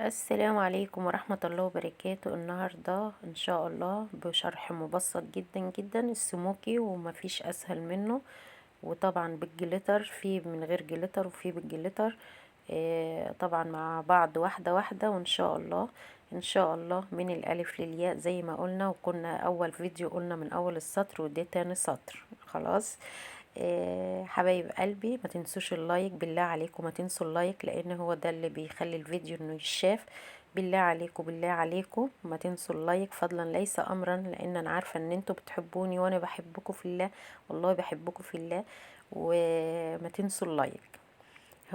السلام عليكم ورحمة الله وبركاته. النهاردة ان شاء الله بشرح مبسط جدا جدا السموكي، ومفيش اسهل منه، وطبعا بال glitter، في من غير glitter وفي بال glitter، طبعا مع بعض واحدة واحدة، وان شاء الله ان شاء الله من الالف للياء زي ما قلنا، وكنا اول فيديو قلنا من اول السطر وده تاني سطر خلاص. حبايب قلبي ما تنسوش ال like، بالله عليكم ما تنسوا ال like، لان هو ده اللي بيخلي الفيديو انه يتشاف. بالله عليكم بالله عليكم ما تنسوا ال like، فضلا ليس امرا، لان انا عارفه ان انتوا بتحبوني وانا بحبكم في الله، والله بحبكم في الله. وما تنسوا ال like،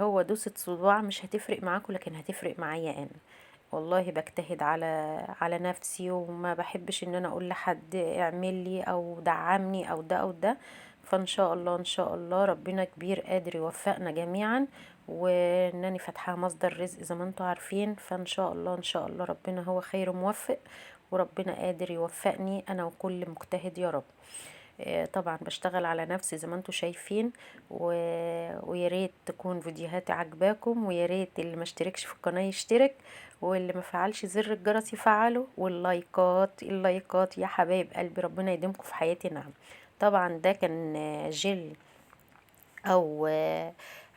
هو دوسة صباع مش هتفرق معاكم لكن هتفرق معايا انا، والله بجتهد على نفسي، وما بحبش ان انا اقول لحد اعمل لي او دعمني او ده او ده. فان شاء الله ان شاء الله ربنا كبير قادر يوفقنا جميعا، وانني فاتحه مصدر رزق زي ما انتم عارفين. فان شاء الله ان شاء الله ربنا هو خير موفق، وربنا قادر يوفقني انا وكل مجتهد يا رب. طبعا بشتغل على نفسي زي ما انتم شايفين، ويا ريت تكون فيديوهاتي عجباكم، ويا ريت اللي ما اشتركش في القناه يشترك، واللي ما فعلش زر الجرس يفعله، واللايكات اللايكات يا حبايب قلبي، ربنا يديمكم في حياتي. نعم طبعا ده كان جل، او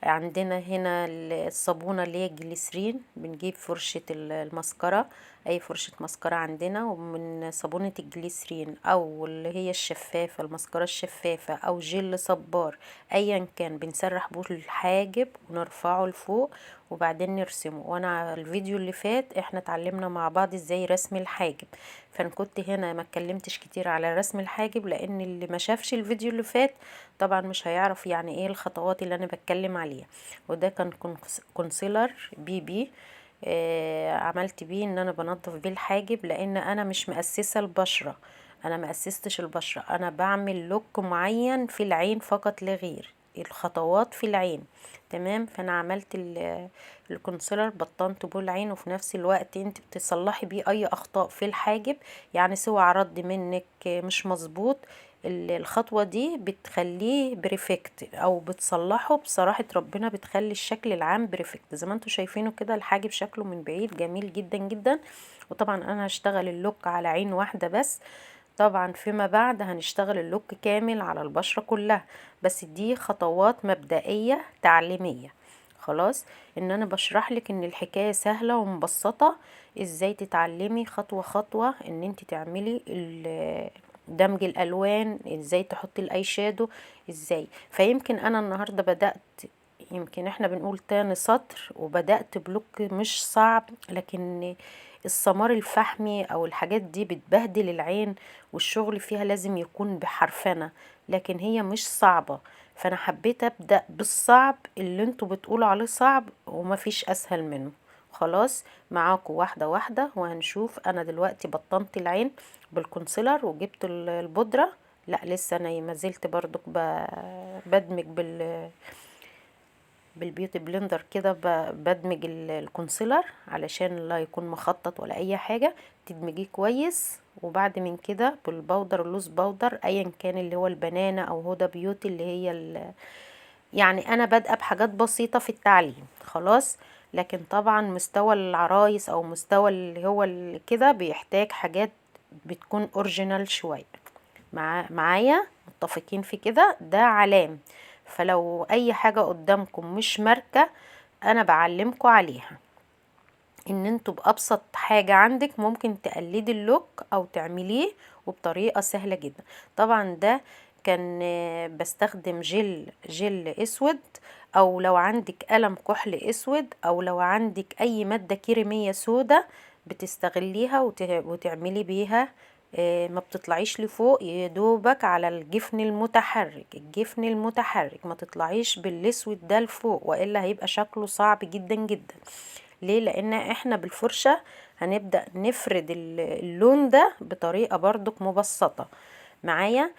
عندنا هنا الصابونه اللي هي الجليسرين، بنجيب فرشه المسكره، اي فرشه مسكره عندنا، ومن صابونه الجليسرين او اللي هي الشفافه، المسكره الشفافه، او جل صبار، ايا كان، بنسرح بيه الحاجب ونرفعه لفوق وبعدين نرسمه. وانا الفيديو اللي فات احنا اتعلمنا مع بعض ازاي رسم الحاجب، فانا كنت هنا ما اتكلمتش كتير على رسم الحاجب، لان اللي ما شافش الفيديو اللي فات طبعا مش هيعرف يعني ايه الخطوات اللي انا بتكلم عليها. وده كان concealer BB، عملت بيه ان انا بنظف بيه الحاجب، لان انا مش مؤسسه البشره، انا ما اسستش البشره، انا بعمل look معين في العين فقط لا غير، الخطوات في العين تمام. فانا عملت ال concealer، بطنت بيه العين، وفي نفس الوقت انت بتصلحي بيه اي اخطاء في الحاجب، يعني سوى عرض منك مش مظبوط، الخطوة دي بتخليه perfect او بتصلحه بصراحة ربنا، بتخلي الشكل العام perfect زي ما انتم شايفينه كده. الحاجب شكله من بعيد جميل جدا جدا. وطبعا انا هشتغل ال look على عين واحدة بس، طبعا فيما بعد هنشتغل ال look كامل على البشرة كلها، بس دي خطوات مبدئية تعليمية خلاص، ان انا بشرح لك ان الحكاية سهلة ومبسطة، ازاي تتعلمي خطوة خطوة ان انت تعملي دمج الالوان، ازاي تحطي ال eye shadow ازاي. فيمكن انا النهاردة بدأت، يمكن احنا بنقول تاني سطر، وبدأت ب look مش صعب، لكن السمار الفحمي او الحاجات دي بتبهدل العين، والشغل فيها لازم يكون بحرفنة، لكن هي مش صعبة. فانا حبيت ابدأ بالصعب اللي انتوا بتقولوا عليه صعب ومفيش اسهل منه. خلاص معاكم واحدة واحدة وهنشوف. انا دلوقتي بطنت العين بال concealer وجبت البودرة، لا لسه انا ما زلت برضك بدمج بال beauty blender كده، بدمج ال concealer علشان لا يكون مخطط ولا اي حاجة، تدمجيه كويس. وبعد من كده بال powder، ال loose powder ايا كان، اللي هو ال banana او Huda Beauty، اللي هي يعني انا بادئه بحاجات بسيطة في التعليم خلاص، لكن طبعا مستوى العرايس او مستوى اللي هو كده بيحتاج حاجات بتكون original شوية. معايا متفقين في كده؟ ده علام، فلو اي حاجة قدامكم مش ماركة انا بعلمكم عليها، ان انتوا بابسط حاجة عندك ممكن تقلدي ال look او تعمليه وبطريقة سهلة جدا. طبعا ده كان بستخدم جل اسود، او لو عندك قلم كحل اسود، او لو عندك اي مادة كريمية سودة بتستغليها وتعملي بيها، ما بتطلعيش لفوق، يدوبك على الجفن المتحرك، الجفن المتحرك ما تطلعيش بالاسود ده لفوق، والا هيبقى شكله صعب جدا جدا. ليه؟ لان احنا بالفرشة هنبدأ نفرد اللون ده بطريقة برضك مبسطة. معايا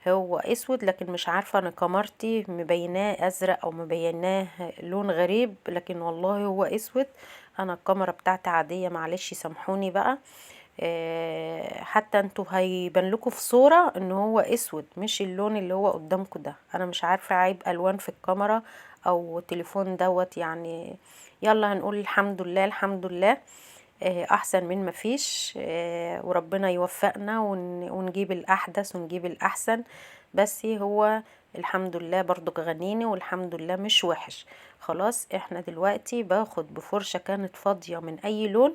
هو اسود، لكن مش عارفة انا كاميرتي مبيناه ازرق او مبيناه لون غريب، لكن والله هو اسود. انا الكاميرا بتاعتي عادية، معلش سامحوني بقى، حتى انتوا هيبان لكم في صورة ان هو اسود مش اللون اللي هو قدامكم ده. انا مش عارفة عيب الوان في الكاميرا او تليفون دوت، يعني يلا هنقول الحمد لله الحمد لله، احسن من ما فيش. وربنا يوفقنا ونجيب الاحدث ونجيب الاحسن، بس هو الحمد لله برضو غنيني والحمد لله مش وحش. خلاص احنا دلوقتي باخد بفرشة كانت فاضية من اي لون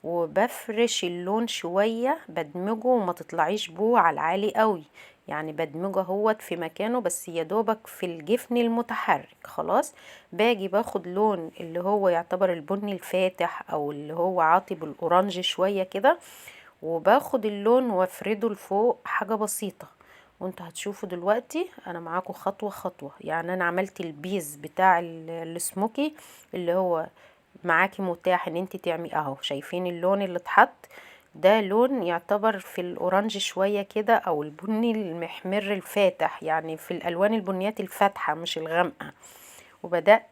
وبفرش اللون شوية، بدمجه وما تطلعيش بوه على العالي قوي، يعني بدمجه اهوت في مكانه بس يا دوبك في الجفن المتحرك. خلاص باجي باخد لون اللي هو يعتبر البني الفاتح او اللي هو عاطي بال orange شوية كده، وباخد اللون وافرده لفوق حاجة بسيطة، وانتوا هتشوفوا دلوقتي انا معاكم خطوة خطوة. يعني انا عملت ال base بتاع ال smoky اللي هو معاكي متاح ان انت تعملي اهو، شايفين اللون اللي اتحط ده لون يعتبر في ال orange شوية كده او البني المحمر الفاتح، يعني في الالوان البنيات الفاتحة مش الغامقة، وبدأت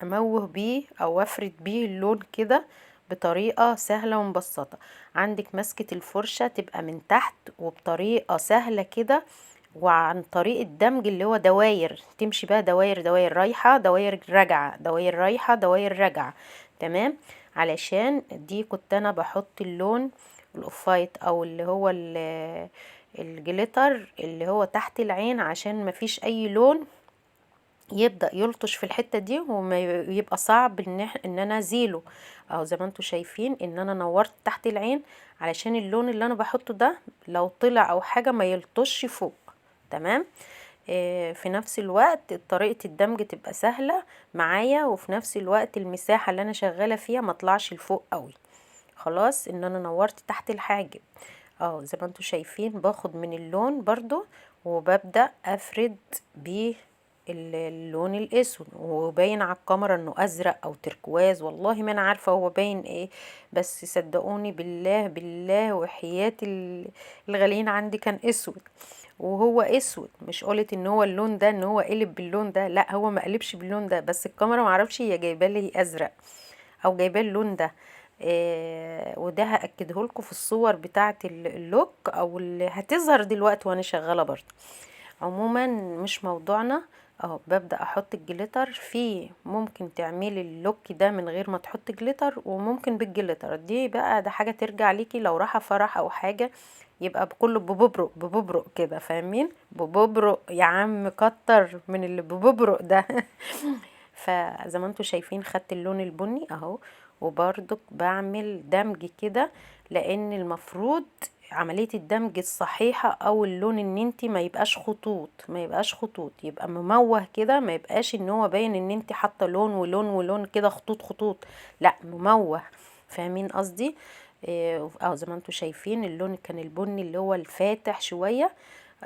اموه بيه او افرد بيه اللون كده بطريقة سهلة ومبسطة. عندك مسكة الفرشة تبقى من تحت وبطريقة سهلة كده، وعن طريق الدمج اللي هو دواير، تمشي بقى دواير دواير رايحة دواير راجعة دواير رايحة دواير راجعة، تمام. علشان دي كنت انا بحط اللون ال off white او اللي هو ال glitter اللي هو تحت العين، عشان مفيش اي لون يبدأ يلطش في الحتة دي وما يبقى صعب ان انا ازيله. اهو زي ما انتم شايفين ان انا نورت تحت العين علشان اللون اللي انا بحطه ده لو طلع او حاجة ما يلطش فوق، تمام. في نفس الوقت طريقة الدمج تبقى سهلة معايا، وفي نفس الوقت المساحة اللي انا شغالة فيها ما طلعش لفوق قوي. خلاص ان انا نورت تحت الحاجب اهو زي ما انتم شايفين، باخد من اللون برضو وببدأ افرد بيه اللون الاسود، وباين على الكاميرا انه ازرق او تركواز، والله ما انا عارفه هو باين ايه، بس صدقوني بالله بالله وحياة الغاليين عندي كان اسود، وهو اسود، مش قلت ان هو اللون ده ان هو قلب باللون ده، لا هو ما قلبش باللون ده، بس الكاميرا ما اعرفش هي جايبه لي ازرق او جايبه اللون ده. وده هاكده لكم في الصور بتاعه ال look او اللي هتظهر دلوقتي وانا شغاله برضه. عموما مش موضوعنا اهو. ببدأ احط ال glitter فيه، ممكن تعملي ال look ده من غير ما تحطي glitter، وممكن بال glitter دي بقى ده حاجة ترجع ليكي، لو راحة فرح او حاجة يبقى بكله بببرق بببرق كده، فاهمين؟ بببرق يا عم، كتر من اللي بببرق ده. فزي ما انتوا شايفين خدت اللون البني اهو، وبرضك بعمل دمج كده، لان المفروض عملية الدمج الصحيحة او اللون ان انتي ما يبقاش خطوط، ما يبقاش خطوط، يبقى مموه كده، ما يبقاش ان هو باين ان انتي حاطة لون ولون ولون كده خطوط خطوط، لا مموه، فاهمين قصدي؟ اهو زي ما انتوا شايفين اللون كان البني اللي هو الفاتح شوية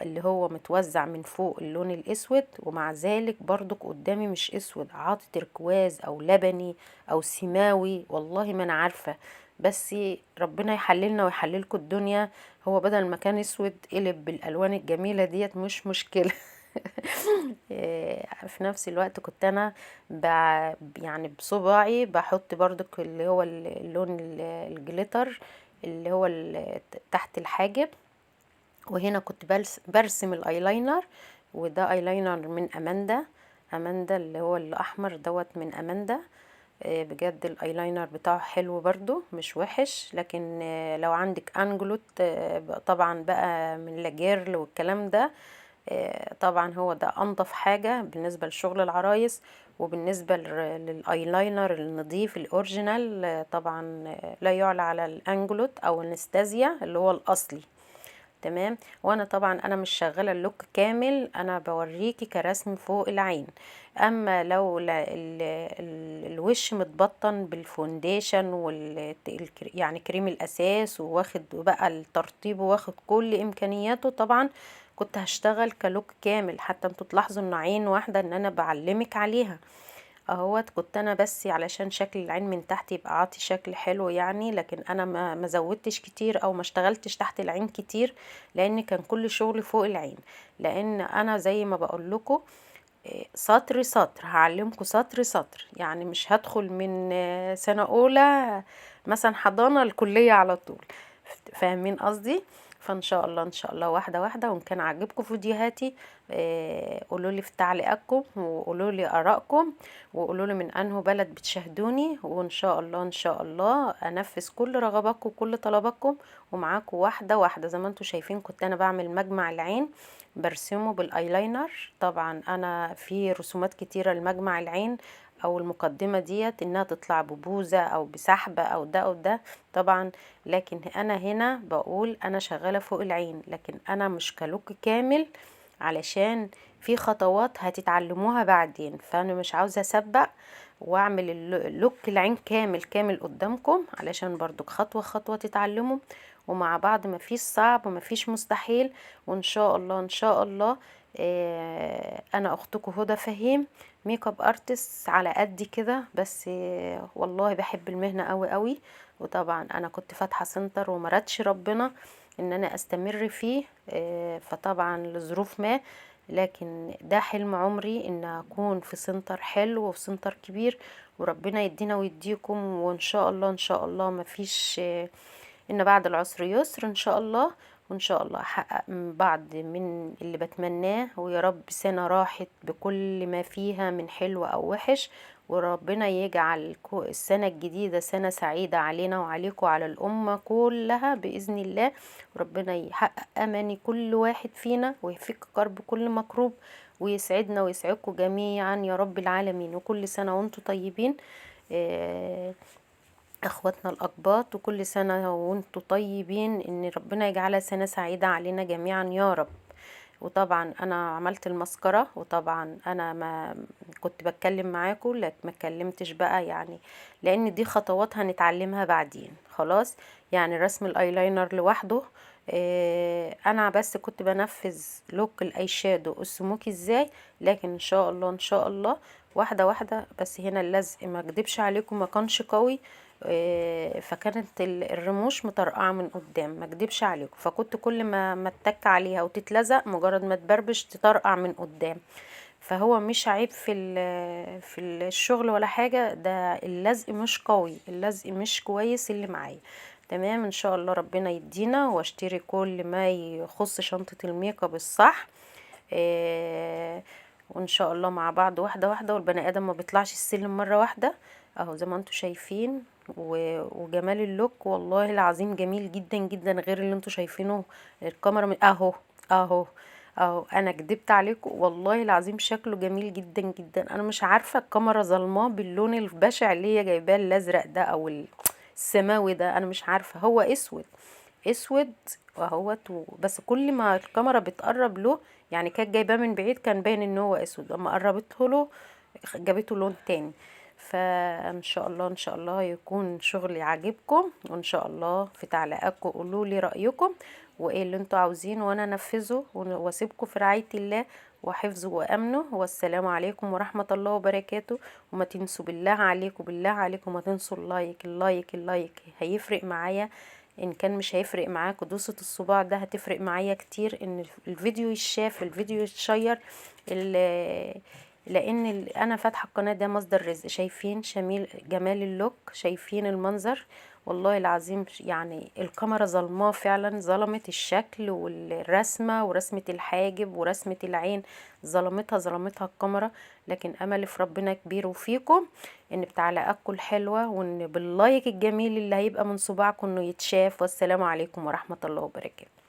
اللي هو متوزع من فوق اللون الاسود، ومع ذلك برضك قدامي مش اسود، عاطي تركواز او لبني او سماوي، والله ما انا عارفة، بس ربنا يحللنا ويحللكم الدنيا. هو بدل ما كان اسود قلب بالالوان الجميلة ديت، مش مشكلة. في نفس الوقت كنت انا بصباعي بحط برضك اللي هو اللون الجليتر اللي هو تحت الحاجب، وهنا كنت برسم الايلاينر، وده ايلاينر من اماندا، اماندا اللي هو الاحمر دوت من اماندا. بجد الايلاينر بتاعه حلو برضو مش وحش، لكن لو عندك انجلوت، طبعا بقى من لاجيرل والكلام ده، طبعا هو ده انضف حاجة بالنسبة لشغل العرايس، وبالنسبة للايلاينر النظيف ال original، طبعا، لا يعلى على الانجلوت او انستازيا اللي هو الاصلي، تمام. وانا طبعا انا مش شغاله ال look كامل، انا بوريكي كرسم فوق العين. اما لو الوش متبطن بال foundation يعني كريم الاساس وواخد بقى الترطيب وواخد كل امكانياته، طبعا كنت هشتغل ك look كامل، حتى انتوا تلاحظوا ان عين واحده ان انا بعلمك عليها اهوت. كنت انا بس علشان شكل العين من تحت يبقى عاطي شكل حلو يعني، لكن انا ما زودتش كتير او ما اشتغلتش تحت العين كتير، لان كان كل شغلي فوق العين، لان انا زي ما بقول لكم سطر سطر هعلمكم سطر سطر، يعني مش هدخل من سنة اولى مثلا حضانة الكلية على طول، فاهمين قصدي؟ فان شاء الله ان شاء الله واحدة واحدة. وان كان عاجبكم فيديوهاتي قولوا لي في تعليقاتكم، وقولوا لي ارائكم، وقولوا لي من انه بلد بتشاهدوني، وان شاء الله ان شاء الله انفذ كل رغباتكم وكل طلباتكم، ومعاكم واحدة واحدة. زي ما انتم شايفين كنت انا بعمل مجمع العين برسمه بالايلاينر. طبعا انا في رسومات كتيرة لمجمع العين او المقدمة ديت، انها تطلع ببوزه او بسحبه او ده او ده طبعا، لكن انا هنا بقول انا شغالة فوق العين، لكن انا مش ك look كامل علشان في خطوات هتتعلموها بعدين، فانا مش عاوزه اسبق واعمل look العين كامل كامل قدامكم، علشان برضو خطوة خطوة تتعلموا ومع بعض، مفيش صعب ومفيش مستحيل. وان شاء الله ان شاء الله انا اختكم هدى فهيم، makeup artist على قد كده، بس والله بحب المهنة قوي قوي. وطبعا انا كنت فاتحة center ومردش ربنا ان انا استمر فيه، فطبعا لظروف ما، لكن ده حلم عمري ان اكون في center حلو وفي center كبير، وربنا يدينا ويديكم. وان شاء الله ان شاء الله مفيش ان بعد العسر يسر ان شاء الله، وان شاء الله احقق بعض من اللي بتمناه، ويا رب سنة راحت بكل ما فيها من حلو او وحش، وربنا يجعل السنة الجديدة سنة سعيدة علينا وعليكم وعلى الأمة كلها بإذن الله. وربنا يحقق أماني كل واحد فينا، ويفك كرب كل مكروب، ويسعدنا ويسعدكم جميعا يا رب العالمين. وكل سنة وانتم طيبين اخواتنا الاقباط، وكل سنة وانتم طيبين، ان ربنا يجعلها سنة سعيدة علينا جميعا يا رب. وطبعا انا عملت المسكرة، وطبعا انا ما كنت بتكلم معاكم، لكن ما اتكلمتش بقى يعني، لان دي خطوات هنتعلمها بعدين خلاص. يعني رسم الايلاينر لوحده، انا بس كنت بنفذ look ال eyeshadow ال smoky ازاي، لكن ان شاء الله ان شاء الله واحدة واحدة. بس هنا اللزق ما اكدبش عليكم ما كانش قوي، فكانت الرموش مطرقعه من قدام، ما اكدبش عليكم، فكنت كل ما اتك عليها وتتلزق، مجرد ما تبربش تطرقع من قدام. فهو مش عيب في الشغل ولا حاجة، ده اللزق مش قوي، اللزق مش كويس اللي معايا. تمام، ان شاء الله ربنا يدينا واشتري كل ما يخص شنطه الميك اب الصح، وان شاء الله مع بعض واحدة واحدة. والبني ادم ما بيطلعش السلم مرة واحدة اهو زي ما انتم شايفين. وجمال ال look والله العظيم جميل جدا جدا، غير اللي انتم شايفينه الكاميرا من اهو اهو اهو. انا كدبت عليكم والله العظيم شكله جميل جدا جدا. انا مش عارفه الكاميرا ظلماه باللون البشع اللي هي جايباه الازرق ده او السماوي ده، انا مش عارفه، هو اسود اسود اهوت، بس كل ما الكاميرا بتقرب له، يعني كانت جايباه من بعيد كان باين ان هو اسود، اما قربته له جابته لون تاني. فان شاء الله ان شاء الله يكون شغلي عاجبكم، وان شاء الله في تعليقاتكم قولوا لي رايكم وايه اللي انتوا عاوزينه وانا انفذه، واسيبكم في رعاية الله وحفظه وامنه. والسلام عليكم ورحمة الله وبركاته. وما تنسوا بالله عليكم، بالله عليكم ما تنسوا ال like ال like ال like، هيفرق معايا ان كان مش هيفرق معاكم دوسة الصباع ده هتفرق معايا كتير، ان الفيديو يتشاف، الفيديو يتشير، لان انا فاتحة القناة ده مصدر رزق. شايفين شميل جمال ال look، شايفين المنظر والله العظيم، يعني الكاميرا ظلماه فعلا، ظلمت الشكل والرسمه ورسمه الحاجب ورسمه العين، ظلمتها الكاميرا، لكن املي في ربنا كبير وفيكم ان بتعليقاتكم الحلوة وان بال like الجميل اللي هيبقى من صباعكم انه يتشاف. والسلام عليكم ورحمة الله وبركاته.